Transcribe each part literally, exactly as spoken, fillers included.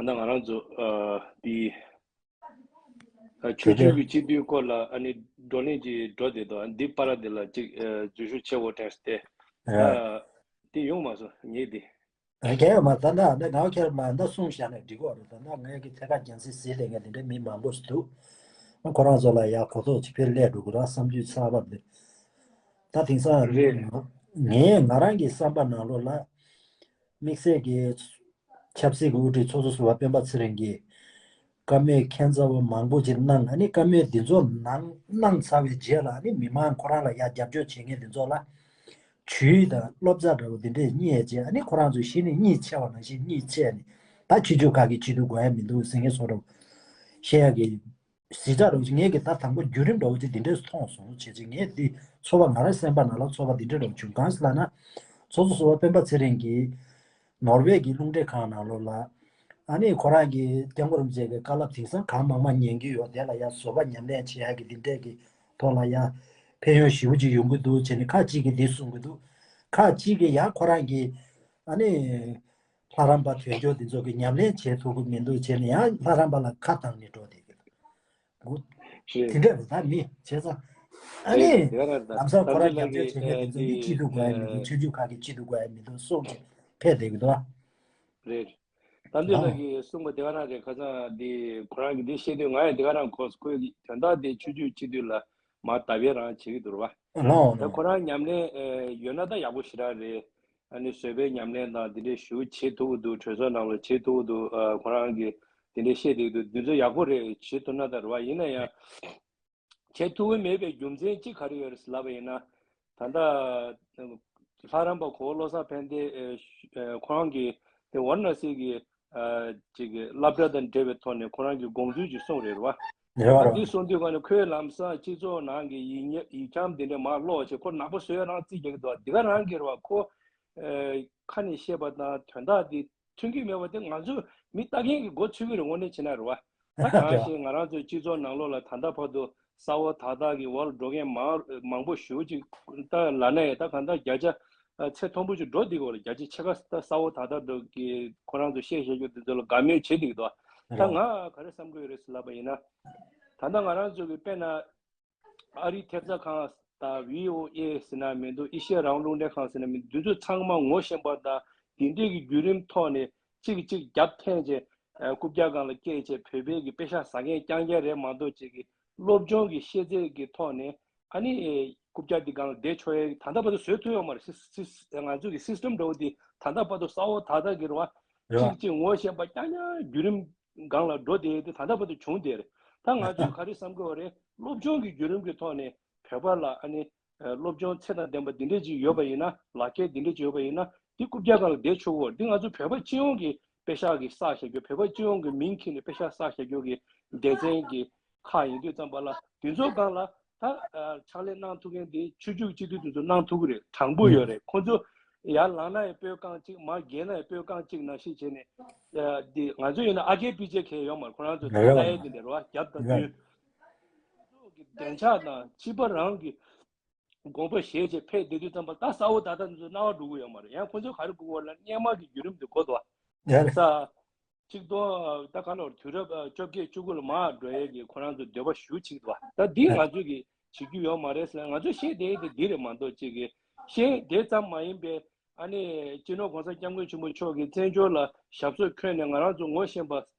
ད་ང་རང་ཚོ་ཨ་འདི་ཨ་ཆོས་བརྒྱུད་ཀྱི་སྤྱི་འཐུས་སྐོར་ལ་ཨ་ནི་བགྲོ་གླེང་ཅིག་འགྲོ་བསྡད་འདུག་འདི་པར་འདི་ལ་ཅིག་ཨ་འཛུལ་ཞུགས་བྱེད་དགོས་དྲན་སྟེ། ཨ་འདི་ཡོང་མ་སོང་ངས་འདི། རྒན་ཡོད་མ་ད་ལྟ་འདི་ང་ཁྱེར་མ་འདི་གསུངས་བཞག་ནས་འགྲིག་གོ་རེད། ད་ལྟ་ངའི་གི་ཐད་ཀར་རྒྱང་སྲིང་ཟིན་ལས་ངས་འདི་འདྲའི་མི་མང་པོ་ཞིག་འདུག་ཁོ་རང་ཚོ་ལ་ཡ་གོ་རྟོགས་ཅིག་ཕེབས་སླེབས་འགྲོ་གི་ར་བསམ་ཚུལ་གསར་པ་འདི། ད་དེང་སང་རེད། ངས་ང་རང་གི་བསམ་པ་ནང་ལོགས་ལ་དམིགས་བསལ་གྱི་ཆབ་སྲིད་ཀྱི་དབུ་ཁྲིད་ཚོགས་གཙོ་ཟུར་པ་སྤེན་པ་ཚེ་རིང་གིས་བཀའ་མོལ་ཁྱད་མཚར་པོ་མང་པོ་ཅིག་གནང་། ཨ་ནི་བཀའ་མོལ་འདི་ཚོ་གནང་གནང་ཚར་བའི་རྗེས་ལ་ཨ་ནི་མི་མང་ཁོ་རང་ལ་ཡ་རྒྱབ་སྐྱོར་བྱེད་མཁན་འདི་ཚོ་ལ་ཇུས་དང་བློ་འཚབ་འདྲ་བོ་འདི་འདྲས་རྙེད་རྗེས་ཨ་ནི་ཁོ་རང་ཚོ་གཞི་ནས་གཉིད་ཆད་པ་ནང་བཞིན་གཉིད་ཆད་ནས་ད་ཆོས་བརྒྱུད་ཁག་གི་སྤྱི་འཐུས་དགོས་ཡ་མི་འདུག་ཟེར་མཁན་བཟོ་འདྲ་བོ་བཤད་ཡ་གི་གཞི་རྩ་རུ་ངས་ཀྱི་ད་དང་པོ་བརྒྱུད་རིམ་འདྲ་བོ་ཅིག་འདི་འདྲས་མཐོང་སོང་བྱས་ཙང་ངས་འདི་ཚོར་བ་ང་རང་སེམས་པ་ནང་ལ་ཚོར་བ་འདི་འདྲས་འདྲ་བོ་བྱུང་། གང་ཟེར་ལབ་ན་ཚོགས་གཙོ་ཟུར་པ་སྤེན་པ་ཚེ་རིང་གིས་ནོར་ཝེ་གི་རླུང་འཕྲིན་ཁང་ནང་ལོགས་ལ་ཨ་ནི་ཁོ་རང་གི་སྐྱབས་མགོན་རིན་པོ་ཆེ་གི་བཀའ་སློབ་དེང་སང་གང་མང་མང་ཉན་གྱི་ཡོད། དེ་ལ་ཡ་བཟོད་པ་ཉམས་ལེན་བྱེད་ཡ་གི་འདི་འདྲས་ཀྱི་ཐོག་ལ་ཡ་ཕན་ཡོན་ཞེ་པོ་ཅིག་ཡོང་གི་འདུག་བྱས་ནས་ཁ་ཅིག་གིས་འདི་གསུང་གི་འདུག་ཁ་ཅིག་གིས་ཡ་ཁོ་རང་གི་ཨ་ནི་ལྷ་རམས་པ་དོལ་འབྱོར་འདི་ཚོ་གི་ཉམས་ལེན་བྱེད་ཐུབ་ཀྱི་མི་འདུག་བྱས་ནས་ཡང་ལྷ་རམས་པ་ལ་ཁ་བཏང་ནས་འགྲོ་བསྡད་ཀྱི་འདུག་དེ་འདྲ་རེད། ད་མི་བྱས་ཙང་ཨ་ནི་ལམ་སང་ཁོ་རང་རྒྱབ་སྐྱོར་བྱེད་མཁན་དེ་ཚོ་ནི་སྐྱིད་སྡུག་དགོས་ཡ་མི་འདུག་ཆོས་བརྒྱུད་ཁག་གི་སྐྱིད་སྡུག་དགོས་ཡ་མི་འདུག་གསུངས་བྱས་ཕེབས་བསྡད་ཀྱི་འདུག་རེད། ད་འདི་ལ་གི་གསུངས་པ་དེ་ག་རང་རེད། ཁ་སང་འདི་ཁོ་རང་གི་འདི་བཤད་དུས་ང་ཡང་དེ་ག་རང་གོ་ཁོའི་དོན་དག་དེ་ཆོས་བརྒྱུད་སྤྱི་འཐུས་ལ་མ་ལྟ་བའི་རང་བྱེད་ཀྱི་འདུག་ར་བ། ད་ཁོ་རང་ཉམས་ལེན་ཡོད་ན་ད་ཡག་པོ་ཞེ་དྲག་རེད། ཨ་ནི་བཟོད་པའི་ཉམས་ལེན་དང་འདི་འདྲའི་ཞུ་བྱེད་ཐུབ་ཀྱི་འདུག་གྲོས་ཚོགས་ནང་ལ་བྱེད་ཐུབ་ཀྱི་འདུག་ཁོ་རང་གི་འདི་འདྲའི་བཤད་བསྡད་ཀྱི་འདུག་འདི་ཚོ་ཡག་པོ་རེད། བྱེད་ཐུབ་ན་ད་རེད་བ། ཡིན་ན་ཡང་བྱེད་ཐུབ་ཀྱི་མེད་པའི་རྒྱུ་མཚན་གཅིག་ག་རེ་ཡོད་རེད་ལབ་པ་ཡིན་ན། ད་ལྟ་ལྷ་རམས་པ་གོ་བོ་བློ་བཟང་ཕན་བདེ་ཁོ་རང་གི་དེ་ཝཱ་ར་ཎ་སི་གི་ཅིག་གི་སློབ་གྲྭ་དང་འབྲེལ་བའི་ཐོག་ནས་ཁོ་རང་གི་དགོངས་ཚུལ་ཅིག་གསུངས་རེད་བ། རེད་བ། ཨ་རེད་འདི་བ། གསུང་དུས་ག་ནས་ཁོས་ལམ་སང་སྤྱི་ཚོགས་ནང་གི་ཡིག་ཉ་ཡིག་ཆའམ་འདི་འདྲ་མར་ཀློག་བྱས་ཁོ་ནག་པོ་བཟོས་ཡ་རང་རྩིས་རྒྱག་གི་འདུག་འདི་ག་རང་གི་རེད་བ། ཁོ་ཁ་ནས་བཤད་པ་དང་དོན་དག་འདི་མཐུན་གྱི་མེད་པ་དེ་ང་ཚོ་མི་ལྟ་མཁན་གྱི་མགོ་ཚོས་ཀྱི་རེད། དངོས་གནས་བྱས་ན་རེད་བ། ད་གང་ཞིག་ང་རང་ཚོའི་སྤྱི་ཚོགས་ནང་ལོགས་ལ་ད་ལྟ་བར་དུ་ས་འོག་དག་དག་གི་འོག་ལ་འགྲོ་མཁན་མང་མང་པོ་ཞེ་པོ་ཅིག་ད་ལབ་ན་ཡང་ད་གང་ལྟར་བརྒྱ་ཆ་ཚད་མཐོན་པོ་ཅིག་འགྲོ་བསྡད་ཀྱི་ཡོད་རེད། བརྒྱ་ཆ་ཕྱེད་ཀ་ད་ས་འོག་དག་དག་འགྲོ་གི་ཁོ་རང་ཚོ་བཤད་བཤད་རྒྱུ་དེ་ཚོ་ལ་དགའ་མོས་བྱེད་བསྡད་ཀྱི་འདུག་ད་ང་ག་རེ་བསམ་གྱི་ཡོད་རེད་ཟེར་ལབ་པ་ཡིན་ན། ད་ལྟ་ང་རང་ཚོ་གི་དཔེར་ན། ཨ་རིའི་ཐེབས་རྩ་ཁང་དང་བྷི་ཨོ་ཨེ་ཟེར་ན་མི་འདུག་ཨེ་ཤེ་ཡ་རང་དབང་རླུང་འཕྲིན་ཁང་ཟེར་ན་མི་འདུག་འདི་ཚོ་ཚང་མ་ངོ་ཤེས་པ་དང་འདི་འདྲས་ཀྱི་བརྒྱུད་རིམ་ཐོག་ནས་གཅིག་གིས་གཅིག་རྒྱབ་འཐེན་བྱས། ཨ་རྐུབ་བཀྱག་སྒང་ལ་བསྐྱལ་བྱས་བོད་པའི་གི་པེ་ཤག་ཟ་མཁན་རྐྱང་རྐྱང་རེད་མ་གཏོགས་ཅིག་གི་སློབ་སྦྱོང་གི་ཤེས་ཚད་ཀྱི་ཐོག་ནས་ཨ་ནི་རྐུབ་བཀྱག་འདི་སྒང་ལ་བསྡད་ཆོག་ཡས་ད་ལྟ་བར་དུ་བཟོས་ཐུབ་ཡོད་མ་རེད། སི་སི་ང་ཚོ་གི་སིས་ཊེམ་འདྲ་བོ་འདི་ད་ལྟ་བར་དུ་ས་འོག་དག་དག་གི་རེད་བ། རེད་བ། གཅིག་གཅིག་ངོ་ཤེས་པ་རྐྱང་རྐྱང་བརྒྱུད་རིམ་སྒང་ལ་འགྲོ་བསྡད་དེ་ད་ལྟ་བར་དུ་བྱུང་བསྡད་རེད། ད་ང་ཚོས་ག་རེ་བསམ་གྱི་ཡོད་རེད། སློབ་སྦྱོང་གི་བརྒྱུད་རིམ་གྱི་ཐོག་ནས་བོད་པ་ལ་ཨ་ནི་སློབ་སྦྱོང་ཚད་དང་ལྡན་པ་འདི་འདྲས་ཅིག་ཡོད་པ་ཡིན་ན། ལག་ཁྱེར་འདི་འདྲས་ཅིག་ཡོད་པ་ཡིན་ན་འདི་རྐུབ་བཀྱག་སྒང་ལ་བསྡད་ཆོག་གི་ཡོད་རེད། འདི་ང་ཚོ་བོད་པ་སྤྱི་ཡོངས་ཀྱི་པེ་ཤག་གིས་བསགས་བཞག་རྒྱུ། བོད་པ་སྤྱི་ཡོངས་ཀྱི་མིང་འཁྱེར་ནས་པེ་ཤག་བསགས་བཞག་རྒྱུ་གི་སྡེ་ཚན་གྱི་ཁག་ཡིན་དུས་ཙམ་པ་ལ་འདི་ཚོ་སྒང་ལ་ད་ཕྱག་ལས་གནང་ཐུབ་མཁན་འདི་ཆོས་བརྒྱུད་སྤྱི་འཐུས་འདི་ཚོ་གནང་ཐུབ་ཀྱི་རེད། དྲང་པོ་ཡོད་རེད། ཁོང་ཚོ་ཡར་ལངས་ན་ཡང་སྤོས་རྐང་གཅིག་མར་བརྒྱབ་ན་ཡང་སྤོས་རྐང་གཅིག་ནང་བཞིན་བྱས་ནས་འདི་ང་ཚོ་ཡིན་ན་ཨ་ཀེ་པི་ཅེ་གལ་ཡོད་མ་རེད། ཁོ་རང་ཚོ་ལྟ་ཡས་འདི་འདྲ་རེད་བ། རྒྱབ་དང་མདུན་ཁོང་ཚོ་གི་བདེ་འཇགས་དང་སྤྱི་པ་རང་གི་དགོངས་པ་བཞེས་བྱས་ཕེབས་བསྡད་དུས་ཙམ་པ་ད་ས་འོག་དག་དག་འདི་ཚོ་སྣང་བ་འགྲོ་གི་ཡོད་མ་རེད། ཡང་ཁོང་ཚོ་ག་རེ་དགོས་ཀྱི་ཡོད་ལབ་ན་སྔོན་མ་གི་བརྒྱུད་རིམ་འདི་དགོས་འདུག་བ། ཡ་རེད། ས། ཆིག་སྟོང་ད་ག་ལོར་དུས་རབས་བཅོ་བརྒྱད་བཅུ་དགུ་ལ་མར་འགྲོ་ཡས་ཀྱི་ཁོ་རང་ཚོ་འདོད་པ་ཞུ་ཆིག་འདུག་བ། ད་འདི་ང་ཚོ་གི་བྱེད་རྒྱུ་ཡོད་མ་རེད་ཟེར་ན། ང་ཚོ་ཤེས་བསྡད་ཡས་དེ་འདི་རེད་མ་གཏོགས་ཅིག་གི་ཤེས་དེ་ཙམ་མ་ཡིན་པའི་ཨ་ནི་སྤྱི་ནོར་༸གོང་ས་༸སྐྱབས་མགོན་ཆེན་པོ་མཆོག་གིས་བཙན་བྱོལ་ལ་ཞབས་སོར་འཁོད་ནས་ང་རང་ཚོ་ངོ་ཤེས་པ་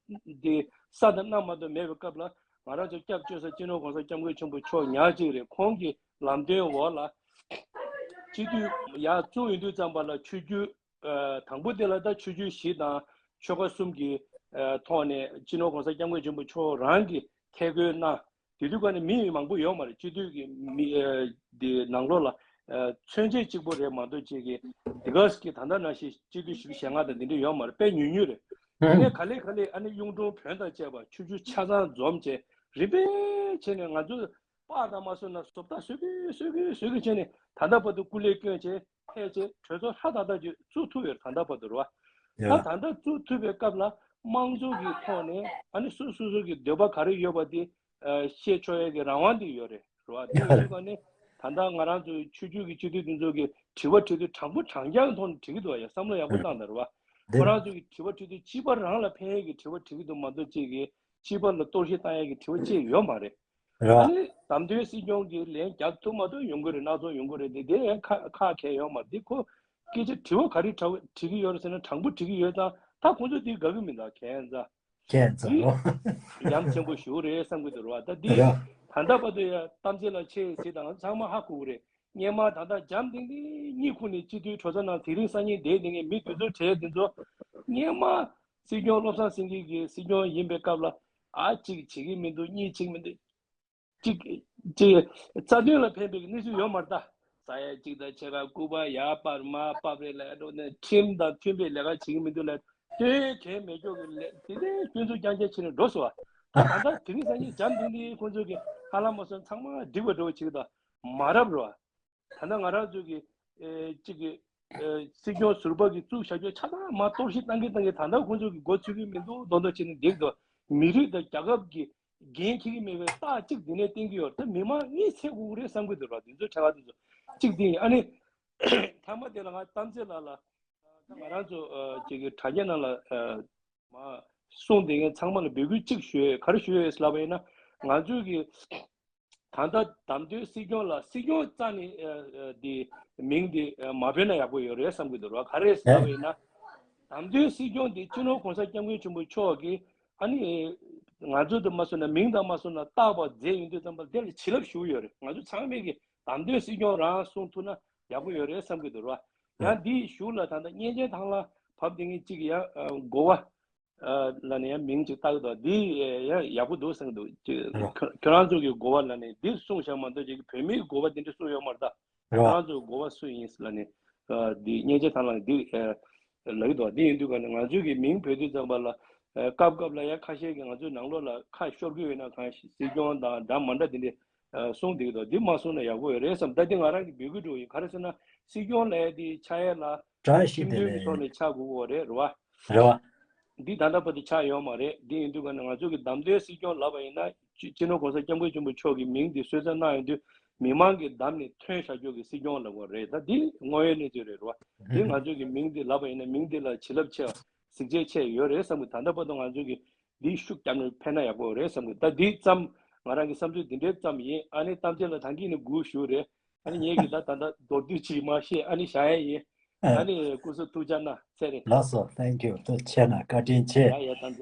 འདི་ས་དང་གནམ་མ་གཏོགས་མེད་པའི་སྐབས་ལ་ང་རང་ཚོ་སྐྱབས་བཅོལ་ས་སྤྱི་ནོར་༸གོང་ས་༸སྐྱབས་མགོན་ཆེན་པོ་མཆོག་ཉག་གཅིག་རེད། ཁོང་གི་ལམ་སྟོན་འོག་ལ་སྤྱི་འཐུས་ཡར་བཙུགས་ཡོང་དུས་ཙམ་པ་ལ་ཆོས་བརྒྱུད། ཨ་དང་པོ་དེ་ལ་ད་ཆོས་བརྒྱུད་བཞི་དང་ཆོལ་ཁ་གསུམ་གྱི་ཨ་ཐོག་ནས་སྤྱི་ནོར་༸གོང་ས་༸སྐྱབས་མགོན་ཆེན་པོ་མཆོག་རང་གིས་ཐད་བསྐོས་གནང་། དེ་དུས་ཀ་ནས་མི་མང་པོ་ཡོད་མ་རེད། སྤྱི་འཐུས་ཀྱི་མི་ཨ་དེ་ནང་ལོགས་ལ་ཨ་མཚོན་བྱེད་གཅིག་པོ་རེད་མ་གཏོགས་ཅིག་གི་དེ་ག་གི་ད་ལྟ་ནང་བཞིན་སྤྱི་འཐུས་བཞི་བཅུ་ཞེ་ལྔ་དང་དེ་འདྲ་ཡོད་མ་རེད། དཔེ་ཉུང་ཉུང་རེད། དེ་ནས་ག་ལེ་ག་ལེ་ཨ་ནི་གཡུང་དྲུང་བོན་དང་བཅས་པ་ཆོས་བརྒྱུད་ཆ་ཚང་འཛོམས་བྱས་རིམ་པས་བྱས་ནས་ང་ཚོ་པར་དང་མ་བཟོས་ན་བཟོ་ལྟ་བཟོས་གི་བཟོས་གི་བཟོས་གི་བྱས་ནས་ད་ལྟ་བར་དུ་སྐུ་ལས་བསྐྱོན་བྱས་ཕེབས་བྱས་གྲོས་ཚོགས་ཧྲ་ཏག་ཏག་ཅིག་བཙུགས་ཐུབ་ཡོད་རེད། ད་ལྟ་བར་དུ་རེད་བ། ད་ད་ལྟ་བཙུགས་ཐུབ་པའི་སྐབས་ལ་དམངས་གཙོ་གི་ཐོག་ནས་ཨ་ནི་སོ་སོ་སོ་གི་འདོད་པ་ག་རེ་ཡོད་པ་དེ་ཨ་བཤད་ཆོག་ཡས་ཀྱི་རང་དབང་དེ་ཡོད་རེད། རེད་བ། དེ་ཡོད་དུས་ཀ་ནས་ད་ལྟ་ང་རང་ཚོའི་ཆོས་བརྒྱུད་ཀྱི་སྤྱི་འཐུས་དེ་ཚོ་གི་དྲི་བ་དྲི་དུས་དྲང་པོ་དྲང་རྐྱང་གི་ཐོག་ནས་དྲི་གི་འདུག་བ། ཡ་བསམ་བློ་ཡག་པོ་བཏང་དང་རེད་བ། འདི་ཁོ་རང་ཚོ་གི་དྲི་བ་དྲིས་དུས་སྤྱི་པ་རང་ལ་ཕན་ཡས་ཀྱི་དྲི་བ་དྲི་གི་འདུག་མ་གཏོགས་ཅིག་གི་སྤྱི་པ་ལ་གཏོར་བཤིག་བཏང་ཡས་ཀྱི་དྲི་བ་ཅིག་ཡོད་མ་རེད། རེད་བ། ཨ་ནི་བདམས་ཐོན་སྲིད་སྐྱོང་གི་ལན་རྒྱག་ཐུབ་མ་ཐུབ་ཡོང་གི་རེད། སྣ་ཚོགས་ཡོང་གི་རེད། དེ་དེ་ཡང་ཁ་ཁ་གས་ཡོད་མ་རེད། དེ་ཁོ་སྐད་ཆ་དྲི་བ་ག་རེ་དྲ་བ་དྲི་གི་ཡོད་རེད་ཟེར་ན། དྲང་པོ་དྲི་གི་ཡོད་ཙང་ད་ཁོང་ཚོ་དེ་དགའ་གི་མི་འདུག་ཁྱད་མཚར། ཁྱད་མཚར་འདི་རོ། ཡ་མཚན་པོ་ཞིག་རེད་བསམ་གི་འདུག་རོ། ད་འདི་རེད། ད་ལྟ་བར་དུ་ཡ་གཏམ་བཤད་ལ་ཆེ་ཟེར་དང་ཚང་མ་ཧ་གོ་གི་རེད། སྔོན་མ་ད་ལྟ་འཇམ་ཐིང་ཐིང་གཉིད་ཁུག་ནས་སྤྱི་འཐུས་གྲོས་ཚོགས་ནང་དེ་རིང་སང་ཉིན་བསྡད་བསྡད་མཁན་མི་དེ་ཚོ་གྲས་དེ་ཚོ་སྔོན་མ་སྲིད་སྐྱོང་བློ་བཟང་སེང་གེ་གི་སྲིད་སྐྱོང་ཡིན་པའི་སྐབས་ལ་ཨ་གཅིག་བྱེད་ཀྱི་མི་འདུག་གཉིས་བྱེད་ཀྱི་མི་འདུག་གཅིག་གཅིག་རྩ་དོན་ལ་ཕན་པའི་གནས་ཚུལ་ཡོད་མ་རེད་ད། ས་ཡ་གཅིག་དང་ཕྱེད་ཀ་སྐུད་པ་ཡར་སྤར་མར་སྤར་རེད་ལབ་འགྲོ་ནས་ཁྲིམས་དང་མཐུན་པའི་ལས་ཀ་བྱེད་ཀྱི་མི་འདུག་ལབ། དེ་གལ་མེད་ཀྱོག་གི་ལས་དེ་ལས་སྐྱོན་འཛུགས་རྐྱང་རྐྱང་བྱས་ནས་འགྲོ་སོང་བ། ད་ད་ལྟ་དེ་རིང་སང་ཉིན་འཇམ་ཐིང་ཐིང་ཁོང་ཚོ་གི་ཧ་ལམ་མ་སོང་ཚང་མ་འགྲིག་པ་འགྲོ་བ་བྱེད་ཀྱི་འདུག་མ་རབས་རོ། ད་ལྟ་ང་རང་ཚོ་གི་ཨེ་གཅིག་གི་ཨེ་སྲིད་སྐྱོང་ཟུར་པ་གི་བཙུགས་བཞག་རྒྱུ་ཆ་ཚང་མ་གཏོར་བཤིག་བཏང་གི་བཏང་གི། ད་ལྟ་ཁོང་ཚོ་གི་མགོ་ཚོས་ཀྱི་མི་འདུག་མདོག་མདོག་བྱས་ནས་བསྡད་འདུག་མི་རིགས་དང་རྒྱལ་ཁབ་ཀྱི་འགན་འཁྱེར་གྱི་མེད་པའི་རྟགས་གཅིག་འདི་ནས་བསྟན་གྱི་ཡོད་རེད། ད་མི་མང་གཉིད་སད་དགོས་ཀྱི་རེད་བསམ་གྱི་འདུག་ར། དེ་ཚོ་ཕྲད་པ་དེ་ཚོ་གཅིག་དེ་ཡིན། ཨ་ནི་མཐའ་མ་དེ་ལ་ང་གཏམ་ཚེ་ལགས་ལ་ད་ང་རང་ཚོ་ཨ་ཅིག་གི་དྲ་རྒྱ་ནང་ལ་ཨ་མ་གསུངས་བསྡད་མཁན་ཚང་མ་ལ་འབོད་སྐུལ་གཅིག་ཞུ་ཡས། ག་རེ་ཞུ་ཡས་ལབ་པ་ཡིན་ན། ང་ཚོའི་གི་ད་ལྟ་བདམས་ཐོན་སྲིད་སྐྱོང་ལ་སྲིད་སྐྱོང་རྩ་ནས་ཨ་ཨ་དེ་མིང་དེ་ཨ་མ་བོས་ན་ཡག་པོ་ཡོད་རེད་བསམ་གྱི་འདུག་ར། ག་རེ་ལབ་པ་ཡིན་ན། བདམས་ཐོན་སྲིད་སྐྱོང་དེ་སྤྱི་ནོར་གོང་ས་སྐྱབས་མགོན་ཆེན་པོ་མཆོག་གིས་ཨ་ནི་ང་ཚོ་དུ་མ་སོང་ན་མིང་དང་མ་སོང་ན་རྟག་པར་མཛད་ཡོང་དུས་ཙམ་པ་དེ་ལ་བྱིན་རླབས་ཞུ་གི་ཡོད་རེད། ང་ཚོ་ཚང་མས་ཀྱི་བདམས་ཐོན་སྲིད་སྐྱོང་རང་གསུང་ཐུབ་ན་ཡག་པོ་ཡོད་རེད་བསམ་གྱི་འདུག་ར། ཡང་འདིའི་གཞུག་ལ་ད་ལྟ་གཉན་ཆེན་ཐང་ལ་བབས་བསྡད་མཁན་གཅིག་ཡང་གོ་བ་ལ་ནས་ཡང་མིང་གཅིག་བཏགས་འདུག་འདི་ཡང་ཡག་པོ་འདུག་བསམ་གྱི་འདུག་ཁྱོད་རང་ཚོ་གི་གོ་བ་ལ་ནས་འདི་གསུངས་བཞག་མ་གཏོགས་ཅིག་བོད་མིའི་གོ་བ་འདི་འདྲ་གསུངས་ཡོད་མ་རེད་ད། རེད་བ། ཁྱོད་རང་ཚོ་གོ་བ་སུ་ཡིན་ལ་ནས་འདི་གཉན་ཆེན་ཐང་ལ་འདི་ལབ་ཀྱི་འདུག་འདི་ཡིན་དུས་ག་ནས་ང་ཚོའི་གི་མིང་བོས་དུས་ཙམ་པ་ལ་སྐབས་སྐབས་ལ་ཡང་ཁ་ཤས་ཀྱིས་ང་ཚོའི་ནང་ལོགས་ལ་ཁ་ཤོར་གྱི་ཡོད་ན་གང་ཞིག་སྲིད་སྐྱོང་དང་འདྲ་མ་འདྲ་འདི་འདྲ་གསུངས་བསྡད་ཀྱི་འདུག་འདི་མ་གསུངས་ན་ཡག་པོ་ཡོད་རེད་བསམ། ད་འདི་ང་རང་གི་འབོད་སྐུལ་འགྲོ་ཡིན། ག་རེ་ཟེར་ན་སྲིད་སྐྱོང་ལབ་ཡ་འདི་ཆགས་ཡ་ལ་བཀྲ་ཤིས་ཁྲིམས་བདེ་མཐུན་གྱི་ལེགས། ཐོག་ནས་ཆགས་དགོས་ཀྱི་རེད། རེད་བ། རེད་བ། འདི་ད་ལྟ་བར་དུ་ཆགས་ཡོད་མ་རེད། འདི་ཡིན་དུས་ག་ནས་ང་ཚོ་གི་བདམས་ཐོན་སྲིད་སྐྱོང་ལབ་པ་ཡིན་ན་སྤྱི་སྤྱི་ནོར་གོང་ས་སྐྱབས་མགོན་ཆེན་པོ་མཆོག་གི་མིང་འདི་གསོལ་སྩལ་གནང་ཡོང་དུས་མི་མང་གིས་བདམས་ནས་ཐོན་བཞག་རྒྱུ་གི་སྲིད་སྐྱོང་ལབ་དགོས་རེད། ད་འདི་དངོས་ཡོད་གནས་ཚུལ་རེད། རེད་བ། འདི་ང་ཚོ་གི་མིང་འདི་ལབ་པ་ཡིན་ན་མིང་འདི་ལ་བྱིན་རླབས་ཆེ་བ་གཟི་བརྗིད་ཆེ་ཡོད་རེད་བསམ་གི། ད་ལྟ་བར་དུ་ང་ཚོ་གི་འདི་ཤུགས་རྒྱབ་ནས་ཕེབས་ན་ཡག་པོ་རེད་བསམ་གི། ད་འདི་ཙམ་ང་རང་གི་བསམ་ཚུལ་འདི་འདྲའི་ཙམ་ཡིན། ཨ་ནི་གཏམ་བཤད་ལ་ད་གིན་ནས་སྒུག་ཞུ་རེད། ཨ་ནི་ངས་ཀྱི་ད་ད་ལྟ་མདོར་བསྡུས་ཅིག་མར་བཤད། ཨ་ནི་བཞག་ཡ་ཡིན། ཨ་ནི་སྐུ་གཟུགས་ཐུགས་ཅག་གནང་། ཚེ་རིང་། ལགས་སོ། Thank you། ཐུགས་རྗེ་ཆེ་གནང་། བཀའ་དྲིན་ཆེ། ཡ་ཡ། ཐམས་ཅད།